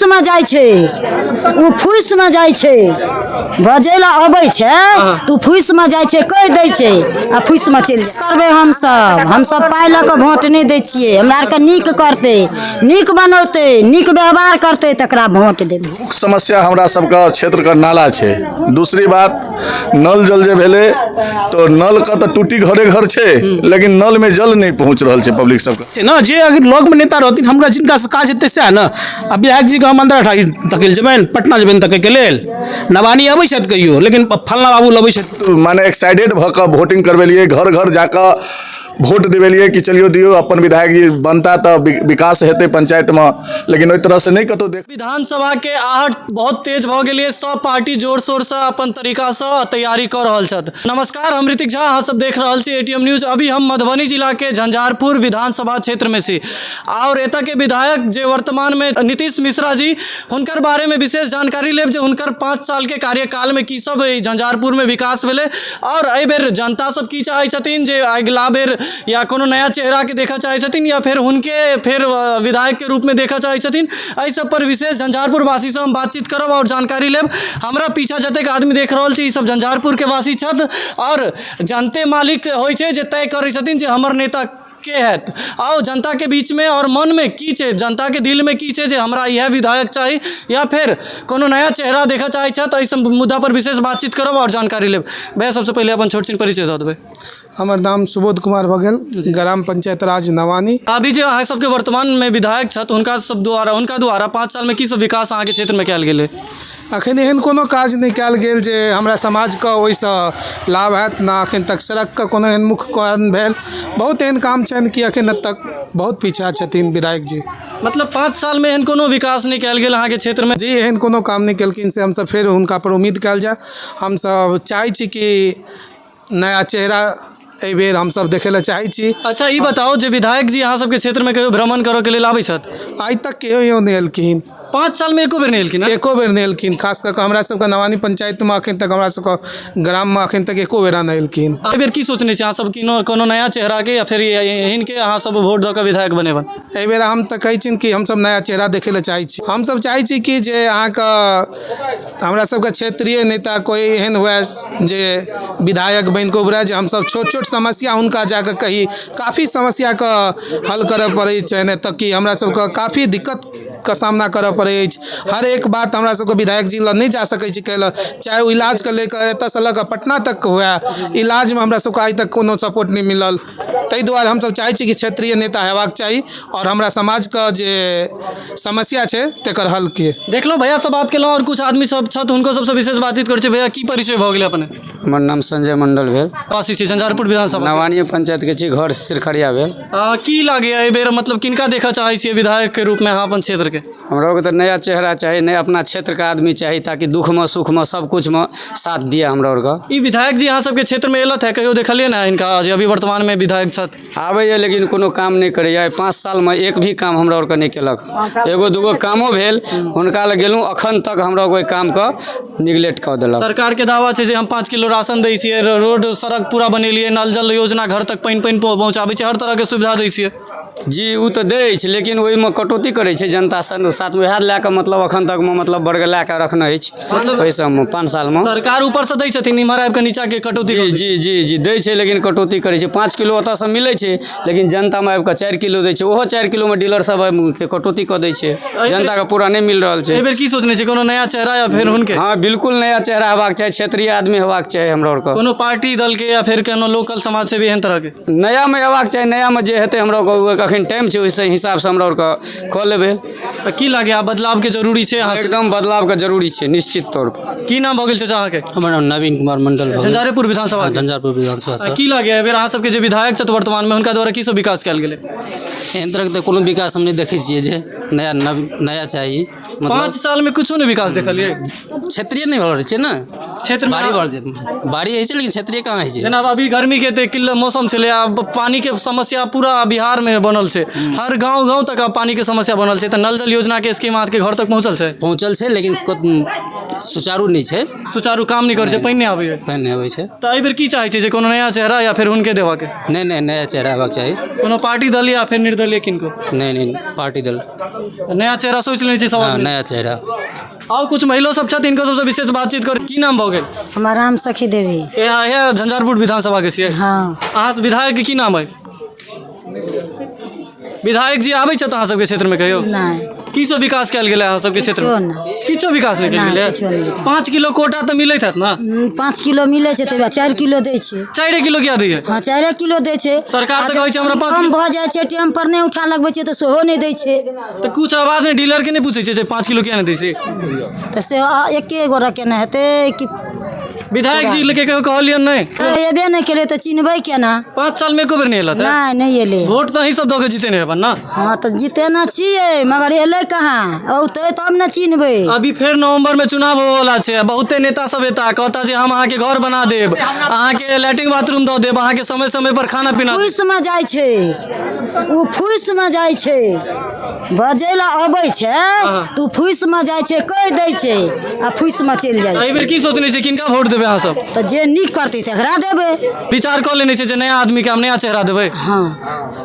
फूसमे जाइ छै, ओ फूसमे जाइ छै। बजै लए अबै छै तऽ ओ फूसमे जाइ छै, कहि दै छै आ फूसमे चलि जाइ। करबै हमसब, हमसब पाइ लऽ कऽ भोट नहि दै छियै। हमरा आरके नीक करतै, नीक बनौतै, नीक व्यवहार करतै, तकरा भोट देबै। मुख्य समस्या हमरा सबके क्षेत्रके नाला छै। दूसरी बात, नल जल जे भेलै तऽ नलके तऽ टूटी घरे घर छै, लेकिन नलमे जल नहि पहुँच रहल छै पब्लिक सबके। से ने जे अगर लगमे नेता रहथिन, हमरा जिनकासँ काज हेतै सएह ने। आ विधायक जीके हम अंदर तकै लए जेबनि, पटना जेबनि तकैके लेल। नवानी अबै छथि कहियो, लेकिन फलना बाबू लबै छथि। माने एक्साइटेड भऽ कऽ वोटिंग करबेलियै, घर घर जाकऽ वोट देबेलियै कि चलियौ दियौ, अपन विधायक जी बनता तऽ विकास हेतै पंचायतमे, लेकिन ओहि तरहसँ नहि कतहु देख। विधानसभा के आहट बहुत तेज भऽ गेल अछि। सब पार्टी जोर शोरसँ अपन तरीकासँ तैयारी कऽ रहल छथि। नमस्कार, हम ऋतिक झा, अहाँ सब देख रहल छी एटीएम न्यूज। अभी हम मधुबनी जिलाके झंझारपुर विधानसभा क्षेत्रमे छी आओर एतऽ के विधायक जे वर्तमानमे नीतीश मिश्रा जी, हुनकर बारेमे विशेष जानकारी लेब जे हुनकर 5 सालके कार्यकालमे की सब एहि झंझारपुरमे विकास भेलै आओर एहि बेर जनता सब की चाहै छथिन, जे अगिला बेर या कोनो नया चेहराके देखऽ चाहै छथिन या फेर हुनके फेर विधायकके रूपमे देखऽ चाहै छथिन। एहि सब पर विशेष झंझारपुर वासीसँ हम बातचीत करब आओर जानकारी लेब। हमरा पीछा जतेक आदमी देख रहल छी, ई सब झंझारपुरके वासी छथि आओर जनते मालिक होइ छै जे तय करै छथिन जे हमर नेता के हैत। आउ, जनताके बीचमे आओर मनमे की छै, जनताके दिलमे की छै जे हमरा इएह विधायक चाही या फेर कोनो नया चेहरा देखऽ चाहै छथि। एहि सब मुद्दा पर विशेष बातचीत करब आओर जानकारी लेब। भैया, सबसँ पहिले अपन छोट छिन परिचय दऽ देबै। हमर नाम सुबोध कुमार भऽ गेल, ग्राम पंचायत राज नवानी। अभी जे अहाँ सबके वर्तमानमे विधायक छथि, हुनका सब द्वारा, हुनका द्वारा 5 सालमे की सब विकास अहाँके क्षेत्रमे कयल गेलै? अखन एहन कोनो काज नहि कयल गेल जे हमरा समाजके ओहिसँ लाभ हैत ने। अखन तक सड़कके कोनो एहन मुख्य कारण भेल। बहुत एहन काम छनि कि अखन तक बहुत पीछा छथिन विधायक जी। मतलब 5 सालमे एहन कोनो विकास नहि कयल गेल अहाँके क्षेत्रमे? जी, एहन कोनो काम नहि केलखिन। से हमसब फेर हुनका पर उम्मीद कयल जाय। हमसब चाहै छी कि नया चेहरा एहिबेर हमसब देखै लए चाहै छी। अच्छा, ई बताउ जे विधायक जी अहाँ सबके क्षेत्रमे कहियो भ्रमण करऽके लेल आबै छथि? आइ तक कहियो नहि एलखिन। 5 सालमे एको बेर नहि एलखिन हँ? एको बेर नहि एलखिन। खास कऽ कऽ हमरा सबके नवानी पंचायतमे अखन तक, हमरा सबके ग्राममे अखन तक एको बेरा नहि एलखिन। एहि बेर की सोचने छी अहाँ सब? कोनो नया चेहराके या फेर हिनके अहाँ सब वोट दऽ कऽ विधायक बनेबनि? एहिबेर हम तऽ कहै छियनि कि हमसब नया चेहरा देखै लए चाहै छी। हमसब चाहै छी कि जे अहाँके हमरा सबके क्षेत्रीय नेता कोइ एहन हुए जे विधायक बनि कऽ उभरए, जे हमसब छोट छोट समस्या हुनका जाकऽ कही। काफी समस्याके हल करऽ पड़ै छनि एतऽ कि हमरा सबके काफी दिक्कतके सामना करऽ पड़ै अछि। हर एक बात हमरा सबके विधायक जी लग नहि जा सकै छी कहै लए, चाहे ओ इलाजके लऽ कऽ एतऽसँ लऽ कऽ पटना तक हुए, इलाजमे हमरा सबके आइ तक कोनो सपोर्ट नहि मिलल। ताहि दुआरे हमसब चाहै छी कि क्षेत्रीय नेता हेबाक चाही आओर हमरा समाजके जे समस्या छै तकर हलके। देखलहुँ, भैयासँ बात केलहुँ आओर कुछ आदमी सब छथि, हुनको सबसँ विशेष बातचीत करै छी। भैया, की परिचय भऽ गेलै अपने? हमर नाम संजय मंडल भेल। वासी छी झंझारपुर विधानसभा? नवानीय पंचायतके छी, घर सिरखरिया भेल। की लागैए, एहि बेर मतलब किनका देखऽ चाहै छियै विधायकके रूपमे अहाँ अपन क्षेत्रके? हमरा के तऽ नया चेहरा चाही, नया अपना क्षेत्रके आदमी चाही, ताकि दुखमे सुखमे सब कुछमे साथ दिए हमरा आरके। ई विधायक जी अहाँ सबके क्षेत्रमे एलथि है कहियो? देखलियै ने हिनका जे अभी वर्तमानमे विधायक छथि? आबैए, लेकिन कोनो काम नहि करैए। 5 सालमे एक भी काम हमरा आरके नहि केलक। एगो दूगो कामो भेल, हुनका लग गेलहुँ, अखन तक हमरा ओहि कामके निगलेक्ट कऽ देलक। सरकारके दावा छै जे हम 5 किलो राशन दै छियै, रोड सड़क पूरा बनेलियै, नल जल योजना, घर तक पानि पानि पहुँचाबै छियै, हर तरहके सुविधा दै छियै। जी, ओ तऽ दै अछि, लेकिन ओहिमे कटौती करै छै जनता साथमे। उएह लए कऽ मतलब अखन तकमे मतलब बरगला कऽ रखने अछि ओहि सबमे 5 सालमे। सरकार ऊपरसँ दै छथिन, इम्हर आबि कऽ नीचाँके कटौती। जी जी जी जी दै छै, लेकिन कटौती करै छै। 5 किलो ओतऽसँ मिलै छै, लेकिन जनतामे आबि कऽ 4 किलो दै छै। ओहो 4 किलोमे डीलर सब आबिके कटौती कऽ दै छै। जनताके पूरा नहि मिल रहल छै। एहि बेर की सोचने छी, कोनो नया चेहरा या फेर हुनके? हँ, बिल्कुल नया चेहरा हेबाक चाही, क्षेत्रीय आदमी हेबाक चाही हमरा आरके। कोनो पार्टी दलके या फेर कोनो लोकल समाज से भी एहन तरहके? नयामे अयबाक चाही। नयामे जे हेतै हमरा आरके, अखन टाइम छै, ओहिसँ हिसाबसँ हमरा आरके कऽ लेबै। तऽ की लागैए, आब बदलावके जरूरी छै अहाँ? एकदम बदलावके जरूरी छै, निश्चित तौर पर। की नाम भऽ गेल चाचा अहाँके? हमर नाम नवीन कुमार मंडल भऽ गेल। झंझारपुर विधानसभा? झंझारपुर विधानसभा। की लागैए, एहि बेर अहाँ सबके जे विधायक छथि वर्तमानमे, हुनका द्वारा की सब विकास कयल गेलै? एहन तरहके तऽ कोनो विकास हम नहि देखै छियै जे नया नव नया चाही मतलब। 5 सालमे कुछो नहि विकास देखलियै? क्षेत्रीय नहि भऽ रहल छै ने। क्षेत्रमे बाढ़ि बढ़ बाढ़ि होइ छै लेकिन क्षेत्रीय कहाँ होइ छै। जेना अभी गर्मीके एते किल्लत मौसम छलै, आब पानीके समस्या पूरा बिहारमे बनल छै, हर गाँव गाँव तक आब पानीके समस्या बनल छै, तऽ नल जल योजनाके स्कीम अहाँके घर तक पहुँचल छै? पहुँचल छै लेकिन सुचारू नहि छै। सुचारू काम नहि करै छै, पानि नहि आबैए। पानि नहि अबै छै। तऽ एहिबेर की चाहै छियै, जे कोनो नया चेहरा या फेर हुनके देबाके? नहि नहि, नया चेहरा हेबाक चाही। कोनो पार्टी दल या फेर निर्दलीय किनको? नहि नहि, पार्टी दल। नया चेहरा सोचि लेने छै सब हँ आदमी? नया चेहरा। आउ, कुछ महिलो सब छथिन, हिनको सबसँ विशेष बातचीत कर। की नाम भऽ गेल? हमर राम सखी देवी। ए झंझारपुर विधानसभा के छियै? हँ। अहाँ विधायक के की नाम अइ? विधायक जी आबै छथि अहाँ सबके क्षेत्रमे कहियो? नहि। की सब विकास कयल गेलै अहाँ सबके क्षेत्रमे? किछो नहि। किछो विकास नहि कयल नहि, गेलै? किछो नहि विकास। 5 किलो कोटा तऽ मिलैत हैत ने? 5 किलो मिलै छै तऽ 4 किलो दै छै। 4 किलो किया दैये? हँ, 4 किलो दै छै। सरकार तऽ कहै छै हमरा 5 कम भऽ जाइ छै, टाइम पर नहि उठा लगबै छै तऽ सेहो नहि दै छै। तऽ कुछ आवाज नहि, डीलर के नहि पूछै छियै जे 5 किलो किया नहि दै छै? तऽ से एके गोटा केना हेतै कि? विधायक जी के कहियो कहलियनि नहि? एबे नहि केलै तऽ चिन्हबै केना? 5 साल मे एको बेर नहि एलथि? नहि, नहि एलै। वोट तऽ अहीं सब दऽ के जीतेने हेबनि ने? हँ, तऽ जीतेने छियै, मगर एलै कहाँ? औतै तब ने चिन्हबै। अभी फेर नवंबर में चुनाव होवला छै, बहुते नेता सब एता, कहता जे हम अहाँके घर बना देब, अहाँके लैट्रिन बाथरूम दऽ देब, अहाँके समय समय पर खाना पीना। फूसमे जाइ छै ओ, फूसमे जाइ छै, बजै लए अबै छै तऽ ओ फूसमे जाइ छै, कहि दै छै आ फूसमे चलि जाइ एहि छै। बेर की सोचने छै, किनका वोट देबै अहाँ सब? तऽ जे नीक करतै तकरा देबै। विचार कऽ लेने छै जे नया आदमी के हम नया चेहरा देबै? हँ।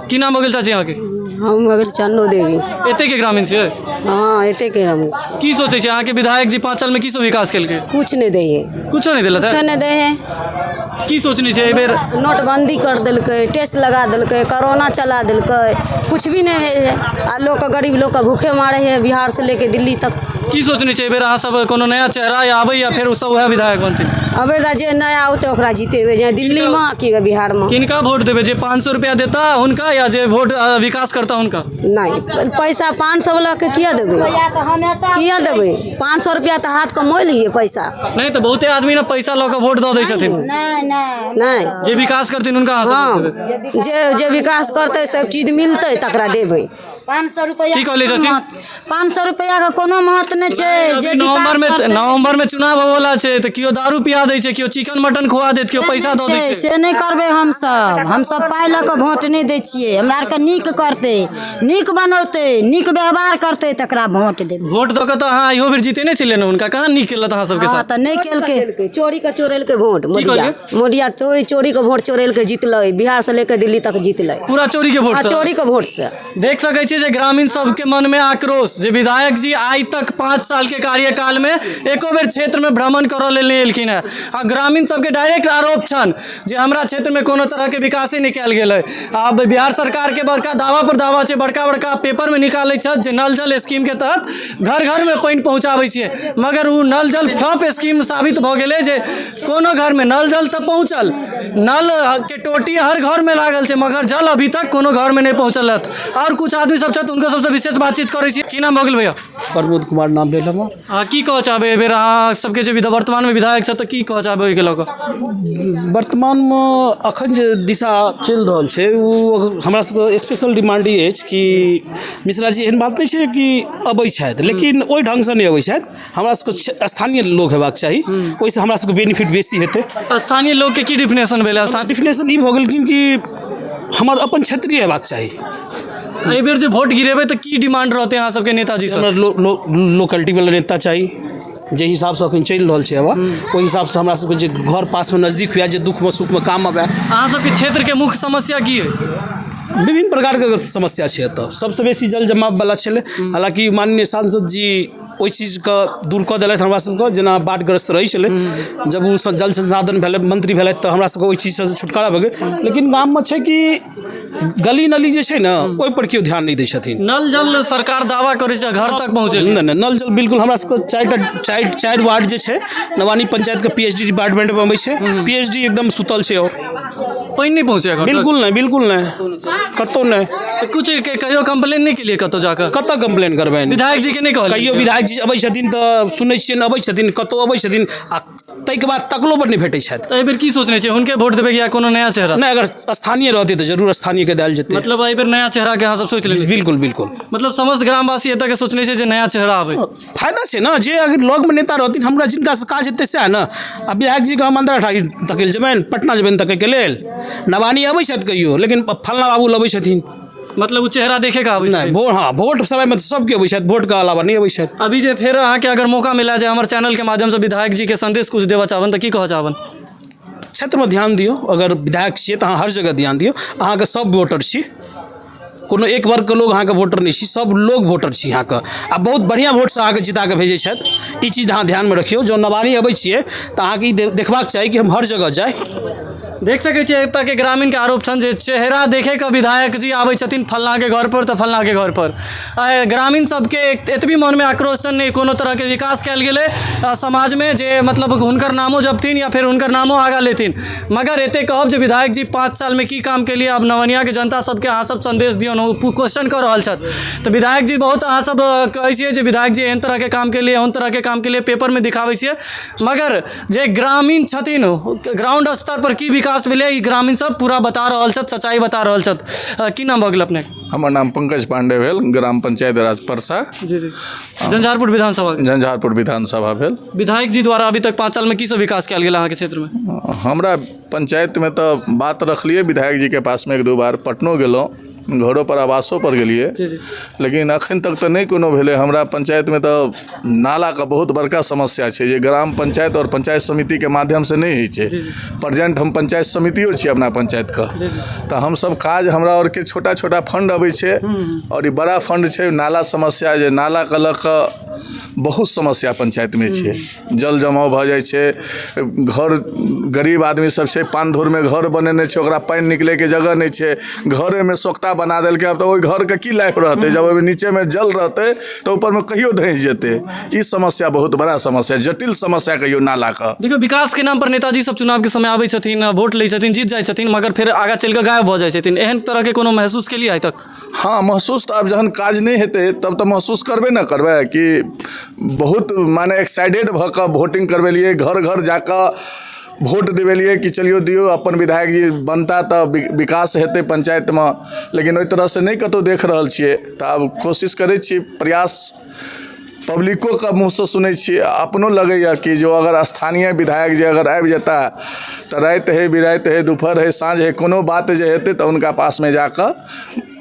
की नाम भऽ गेल चाची अहाँके? हम भऽ गेल चन्नो देवी। एते के ग्रामीण छियै? हँ, एते के हम छी। की सोचै छै, अहाँके विधायक जी 5 साल में की सब विकास केलकै? कुछ नहि दै है। कुछो नहि देलथि? कुछो नहि दै है। की सोचने छै एहि बेर? नोटबंदी कर देलकै, टेस्ट लगा देलकै, कोरोना चला देलकै, कुछ भी नहि होइ है आ लोकके, गरीब लोकके भूखे मारै है बिहार से लेके दिल्ली तक। की सोचने छै एहि बेर अहाँ सब, कोनो नया चेहरा या आबै या फेर ओ सब उएह विधायक बनथिन? अबेर जे नया औतै ओकरा जितेबै, जे दिल्लीमे कि बिहारमे। किनका वोट देबै, जे 500 रुपया देता हुनका या जे वोट विकास करता हुनका? नहि, पैसा 500 वालाके किया देबै? किया देबै 500 रुपया? तऽ हाथके मोल हियै पैसा। नहि तऽ बहुते आदमी ने पैसा लऽ कऽ वोट दऽ दै छथिन। नहि नहि। नहि। जे विकास करथिन हुनका अहाँ सब वोट देबै? हँ, जे जे विकास करतै, सब चीज मिलतै, तकरा देबै। 500 रुपैआ की कहलियै चाची? 500 रुपैआके कोनो महत्व नहि छै जे अभी नवंबर में विकास करतै। नवंबर में चुनाव होवला छै तऽ केओ दारू पिया दै छै, केओ चिकन मटन खुआ देत, केओ पैसा दऽ दै छै। से नहि करबै हमसभ। हमसभ पाइ लऽ कऽ वोट नहि दै छियै। हमरा आरके नीक करतै, नीक बनौतै, नीक व्यवहार करतै, तकरा वोट देबै। वोट दऽ कऽ तऽ अहाँ इहो बेर जीते नहि छलियै ने हुनका, कहाँ नीक केलथि अहाँ सबके हँ साथ? तऽ नहि केलकै। चोरी के चोरेलकै वोट मोदिया। कहलियै? मोदिया चोरी चोरी के वोट चोरेलकै, जीतलै, बिहार से लेके दिल्ली तक जीतलै। पूरा चोरी के वोट हँ सँ? चोरी के वोट से। देख सकै छियै जे ग्रामीण सबके मनमे आक्रोश जे विधायक जी आइ तक 5 साल के कार्यकाल में एको बेर क्षेत्र में भ्रमण करऽ लेल नहि एलखिन हेँ आ ग्रामीण सबके डायरेक्ट आरोप छनि जे हमरा क्षेत्रमे कोनो तरहके विकासे नहि कयल गेल है। आब बिहार सरकारके बड़का दावा पर दावा छै, बड़का बड़का पेपरमे निकालै छथि जे नल जल स्कीमके तहत घर घरमे पानि पहुँचाबै छियै, मगर ओ नल जल फ्लॉप स्कीम साबित भऽ गेलै जे कोनो घरमे नल जल तऽ पहुँचल, नल के टोटी हर घरमे लागल छै, मगर जल अभी तक कोनो घरमे नहि पहुँचल हत। आओर कुछ आदमी सब छथि, हुनको सबसँ विशेष बातचीत करै छी। की नाम भऽ गेल भैया? प्रमोद कुमार नाम भेल हमर। अहाँ की कहऽ चाहबै, एहि बेर अहाँ सबके जे वर्तमानमे विधायक छथि तऽ की कहऽ चाहबै ओहिके लऽ कऽ? वर्तमानमे अखन जे दिशा चलि रहल छै ओ हमरा सबके स्पेशल डिमांड ई अछि कि मिश्राजी, एहन बात नहि छै कि अबै छथि लेकिन ओहि ढङ्गसँ नहि अबै छथि। हमरा सबके स्थानीय लोक हेबाक चाही, ओहिसँ हमरा सबके बेनिफिट बेसी हेतै। स्थानीय लोकके की डिफिनेशन भेलै स्थान? डिफिनेशन ई भऽ गेलखिन कि हमर अपन क्षेत्रीय हेबाक चाही। एहि बेर जे वोट गिरेबै तऽ की डिमांड रहतै अहाँ सबके नेताजी से? हमरा लोकलिटी वाला नेता चाही। जे हिसाबसँ अखन चलि रहल छै हवा, ओहि हिसाबसँ हमरा सबके जे घर पासमे नजदीक हुए, जे दुःखमे सुखमे काम आबै। अहाँ सबके क्षेत्रके मुख्य समस्या की है? विभिन्न प्रकारके समस्या छै। एतऽ सबसँ बेसी जल जमाववला छलै, हालाँकि माननीय सांसद जी ओहि चीजके दूर कऽ देलथि हमरा सबके। जेना बाढ़ग्रस्त रहै छलै, जब ओ जल संसाधन भेलै, मंत्री भेलथि, तऽ हमरा सबके ओहि चीजसँ छुटकारा भऽ गेल। लेकिन गाममे छै कि गली नली जे छै ने, ओहिपर केओ ध्यान नहि दै छथिन। नल जल सरकार दावा करै छै घर तक पहुँचे। नहि नहि, नल जल बिल्कुल हमरा सबके चारिटा चारि चारि वार्ड जे छै नवानी पंचायतके पीएचडी डिपार्टमेंटमे अबै छै, पीएचडी एकदम सुतल छै आओर पानि नहि पहुँचे घर तक? बिल्कुल नहि, बिल्कुल नहि, कतहु नहि। तऽ कुछ कहियो कंप्लेन नहि केलियै कतौ जाकऽ? कतऽ कम्प्लेन करबनि? विधायक जी के नहि कहलियै? कहियो विधायक जी अबै छथिन तऽ सुनै छियनि अबै छथिन, कतहु अबै छथिन आ ताहिके बाद तकलो पर नहि भेटै छथि। तऽ एहिबेर की सोचने छियै, हुनके वोट देबै या कोनो नया चेहरा? नहि, अगर स्थानीय रहतै तऽ जरूर स्थानीयके देल जेतै। मतलब एहिबेर नया चेहराके अहाँ सब सोचि लेने? बिल्कुल बिल्कुल। मतलब समस्त ग्रामवासी एतऽके सोचने छै जे नया चेहरा आबै। फायदा छै ने, जे अगर लगमे नेता रहथिन, हमरा जिनकासँ काज हेतै सएह ने। आ विधायक जीके हम अंधराठाढ़ी तकै लए जेबनि, पटना जेबनि तकैके लेल? नवानी अबै छथि कहियो, लेकिन फलना बाबू लबै छथिन। मतलब ओ चेहरा देखे के आबै नहि छथिन? वोट, हँ, वोट समयमे तऽ सबके अबै छथि, वोटके अलावा नहि अबै छथि। अभी जे फेर अहाँके अगर मौका मिला जाए, हमर चैनलके माध्यमसँ विधायक जीके संदेश कुछ देबऽ चाहबनि तऽ की कहऽ चाहबनि? क्षेत्रमे ध्यान दियौ। अगर विधायक छियै तऽ अहाँ हर जगह ध्यान दियौ। अहाँके सब वोटर छी, कोनो एक वर्गके लोग अहाँके वोटर नहि छी, सब लोग वोटर छी अहाँके, आ बहुत बढ़िआँ वोटसँ अहाँके जिताके भेजै छथि। ई चीज अहाँ ध्यानमे रखियौ। जँ नवानी अबै छियै तऽ अहाँके ई देखबाक चाही कि हम हर जगह जाइ। देख सकै छियै, एतऽ के ग्रामीणके आरोप छनि जे चेहरा देखे के विधायक जी आबै छथिन फल्लाँके घर पर तऽ फल्लाँके घर पर। आ ग्रामीण सबके एतबी मनमे आक्रोश छनि, नहि कोनो तरहके विकास कयल गेलै समाजमे जे मतलब हुनकर नामो जपथिन या फेर हुनकर नामो आगाँ लेथिन। मगर एते कहब जे विधायक जी 5 सालमे की काम केलियै? आब नवनियाके जनता सबके अहाँ सब संदेश दियौन। ओ क्वेश्चन कऽ रहल छथि। तऽ विधायक जी बहुत अहाँ सब कहै छियै जे विधायक जी एहन तरहके काम केलियै, ओहन तरहके काम केलियै, पेपरमे दिखाबै छियै, मगर जे ग्रामीण छथिन, ग्राउंड स्तर पर की विकास भेलै, ई ग्रामीण सब पूरा बता रहल छथि, सच्चाई बता रहल छथि। की नाम भऽ गेल अपने? हमर नाम पंकज पांडे भेल, ग्राम पंचायत राज परसा। जी जी, झंझारपुर विधानसभा। झंझारपुर विधानसभा भेल। विधायक जी द्वारा अभी तक 5 सालमे की सब विकास कयल गेल अहाँके क्षेत्रमे? हमरा पंचायतमे तऽ बात रखलियै विधायक जीके पासमे, एक दू बार पटनो गेलहुँ, घरो पर, आवासो पर गेलियै, लेकिन अखन तक तऽ नहि कोनो भेलै। हमरा पंचायतमे तऽ नालाके बहुत बड़का समस्या छै, जे ग्राम पंचायत आओर पंचायत समितिके माध्यमसँ नहि होइ छै। प्रेजेंट हम पंचायत समितियो छी अपना पंचायतके, तऽ हमसब काज हमरा आरके छोटा छोटा फंड अबै छै आओर ई बड़ा फंड छै। नाला समस्या, जे नालाके लऽ कऽ बहुत समस्या पंचायतमे छै। जल जमाव भऽ जाइ छै घर। गरीब आदमी सब छै, पान धूरमे घर बनेने छै, ओकरा पानि निकलैके जगह नहि छै। घरेमे सोख्ता बना देलकै। आब तऽ ओहि घरके की लाइफ रहतै? जब ओहिमे नीचेमे जल रहतै तऽ ऊपरमे कहियो धँसि जेतै। ई समस्या बहुत बड़ा समस्या, जटिल समस्या कहियो नालाके। देखियौ, विकास के नाम पर नेताजी सब चुनाव के समय आबै छथिन, वोट लै छथिन, जीत जाइ छथिन, मगर फेर आगाँ चलि कऽ गायब भऽ जाइ छथिन। एहन तरहके कोनो महसूस केलियै आइ तक? हँ, महसूस तऽ आब जहन काज नहि हेतै तब तऽ महसूस करबे ने करबै कि बहुत माने एक्साइटेड भऽ कऽ वोटिंग करबेलियै, घर घर जाकऽ वोट देबेलियै कि चलियौ दियौ, अपन विधायक जी बनता तऽ विकास हेतै पंचायतमे। लेकिन ओहि तरहसँ नहि कतहु देख रहल छियै। तऽ आब कोशिश करै छी, प्रयास, पब्लिकोके मुँहसँ सुनै छियै, अपनो लगैए कि जो अगर स्थानीय विधायक जे अगर आबि जेता तऽ राति हइ, बिराति हइ, दुपहर हइ, साँझ हइ, कोनो बात जे हेतै तऽ हुनका पासमे जाकऽ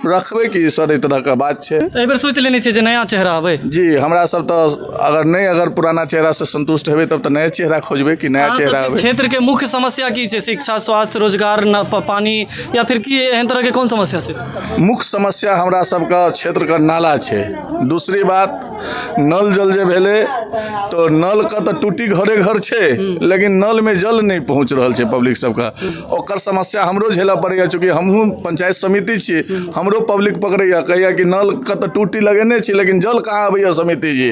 रखबै कि सर, एहि तरहके बात छै। एहि बेर सोचि लेने छियै जे नया चेहरा आबै? जी, हमरा सब तऽ अगर नहि, अगर पुराना चेहरासँ संतुष्ट हेबै तब तऽ नया चेहरा खोजबै कि नया अहाँ चेहरा सबके आबै। क्षेत्रके मुख्य समस्या की छै? शिक्षा, स्वास्थ्य, रोजगार, न पानी या फिर की एहन तरहके कोन समस्या छै? मुख्य समस्या हमरा सबके क्षेत्रके नाला छै। दूसरी बात, नल जल जे भेलै तऽ नलके तऽ टूटी घरे घर छै, लेकिन नलमे जल नहि पहुँच रहल छै पब्लिक सबके। ओकर समस्या हमरो झेलऽ पड़ैए। चूँकि हमहूँ पंचायत समिति छी, हमरो पब्लिक पकड़ैए, कहैए कि नलके तऽ टूटी लगेने छी, लेकिन जल कहाँ अबैए समिति जी?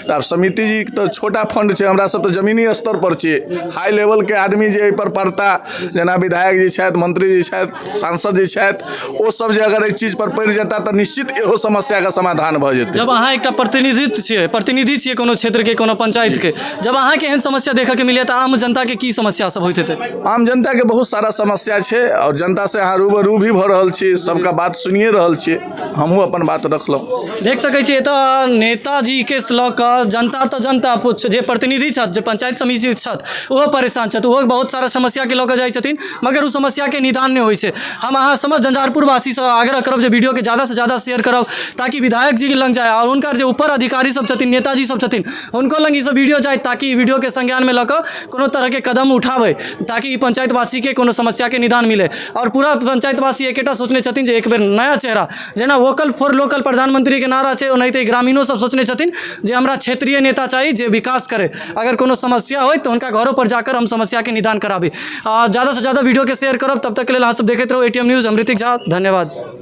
तऽ आब समिति जी तऽ छोटा फंड छै, हमरा सब तऽ जमीनी स्तर पर छी। हाई लेवलके आदमी जे एहिपर पड़ता, जेना विधायक जी छथि, मंत्री जी छथि, सांसद जी छथि, ओ सब जे अगर एहि चीज पर पड़ि जेता तऽ निश्चित इहो समस्याके समाधान भऽ जेतै। जब अहाँ एकटा प्रतिनिधित्व छियै, प्रतिनिधि छियै कोनो क्षेत्रके, कोनो पंचायतके, जब अहाँके एहन समस्या देखऽके मिलैए तऽ आम जनताके की समस्या सब होइत हेतै? आम जनताके बहुत सारा समस्या छै आओर जनतासँ अहाँ रूबरू भी भऽ रहल छी, सबके बात सुनिए रहल छी। हमहूँ अपन बात रखलहुँ। देख सकै छियै, एतऽ नेताजीके लऽ कऽ जनता तऽ जनता, जे प्रतिनिधि छथि, जे पंचायत समिति छथि, ओहो परेशान छथि। ओहो बहुत सारा समस्याके लऽ कऽ जाइ छथिन, मगर ओ समस्याके निदान नहि होइ छै। हम अहाँ समस्त झंझारपुरवासीसँ आग्रह करब जे वीडियोके ज़्यादासँ ज़्यादा शेयर करब, ताकि विधायक जी लग जाय आओर हुनकर जे ऊपर अधिकारी सब छथिन, नेताजी सब छथिन, हुनको लग ई सब वीडियो जाय, ताकि ई वीडियोके संज्ञानमे लऽ कऽ कोनो तरहके कदम उठाबै, ताकि ई पंचायतवासीके कोनो समस्याके निदान मिले। आओर पूरा पंचायतवासी एकेटा सोचने छथिन जे एक बेर नया चेहरा, जेना वोकल फॉर लोकल प्रधानमंत्रीके नारा छै, ओनाहिते ग्रामीणो सब सोचने छथिन जे हमरा क्षेत्रीय नेता चाही जे विकास करे, अगर कोनो समस्या होय तऽ हुनका घरो पर जाकर हम समस्याके निदान कराबी। ज़्यादासँ ज़्यादा वीडियोके शेयर करब। तब तक के लेल अहाँ सब देखैत रहू एटीएम न्यूज़। हम ऋतिक झा, धन्यवाद।